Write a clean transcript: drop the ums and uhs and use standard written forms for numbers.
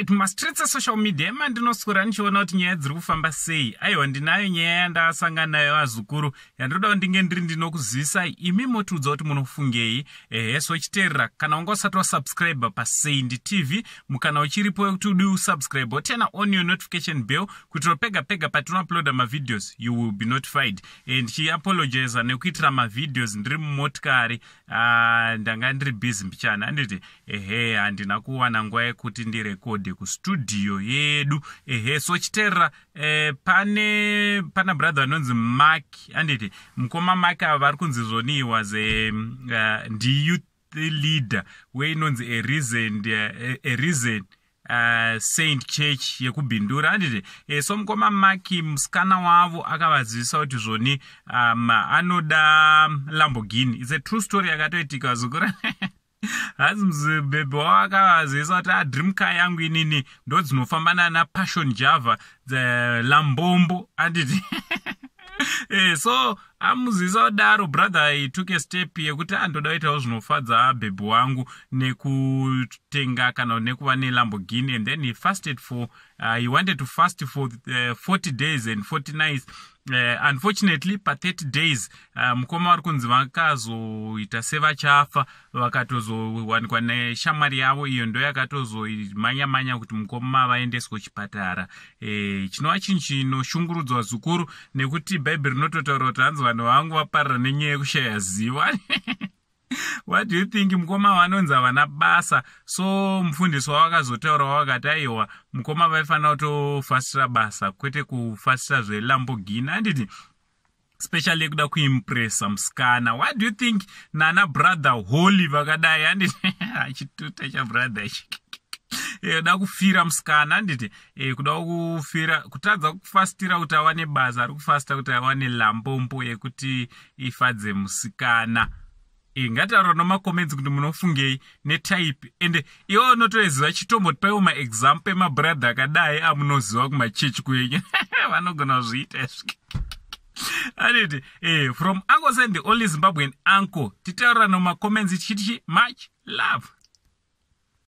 Right, mumastreets esocial media emandinoswera ndichiona kuti nyaya dziri kufamba sei. Aiwa, ndinayo nyaya yandasangana nayo, vazukuru, yandoda kuti ndinge ndiri ndinokuzivisai, imi motiudza kuti munofungei. Ehe, so chiteerera, kana wanga usati wasubscribe paSaint TV, mukana uchiripo wekuti udi usubscribe, woturn on your notification bell kuitira pega pega patinouploada mavideos you will be notified. Ndichiapologiza nekuitira mavideos ndiri mumotikari. Ndanga ndiri busy mbichana, handiti? Ehe, handina kuwana nguva yekuti ndirekodhe kustudio yedu. Ehe, so chiteerera, pane pana brother anonzi Mark, handiti? Mukoma Mark ava vari kunzi zvoni was a ndiyouth leader weinonzi a Risen Saint Church yekuBindura, handiti? So mukoma Mark, musikana wavo akavazivisa kuti zvoni anoda Lamborghini. It's a true story yakatoitika, zukuru. Hanzi muzibhebhe wavo akavazivisa kuti, "Adream car yangu inini ndo dzinofamba nana Passion Java, Lambombo," handiti? So amuzivisa kudaro, brother, he took a step yekuti andoda kuitawo zvinofadza bhebhi wangu nekutenga kana nekuva neLamborghini. And then he fasted for he wanted to fast for 40 days and 40 nights. Unfortunately, pa30 days, mukoma vari kunzi vakazoita sevachafa, vakatozowanikwa neshamwari yavo, iyo ndo yakatozomanya manya kuti mukoma vaendeswe kuchipatara, chinova chinhu chinoshungurudzwa zukuru, nekuti Bhaibheri rinototaura kuti hanzi vanhu vangu vaparira nenyaya yekushaya ziva. What do you think? Mukoma vanonzi havana basa, so mufundisi wavo akazotaurawo akati aiwa, mukoma vaifanira kutofasira basa, kwete kufasira zveLamborghini, handiti? Specially yekuda kuimpressa musikana. What do you think, nana brother Holy vakadai, handiti? Achituta chabrother ichi, kuda kufira musikana, handiti? Kuda kufira, kutadza kufastira kuti awane basa, ari kufasta kuti awane Lambombo yekuti ifadze musikana. Ngataura nomacomments kuti munofungei netype, ende iwe unotoziva, chitombotipaiwo maexample emabrother akadai amunoziva kumachechi kwenyu vanogona kuzviita izvi, anditi? From Uncle Sen, the only Zimbabwean uncle, titaurira nomacomments, tichiti much love.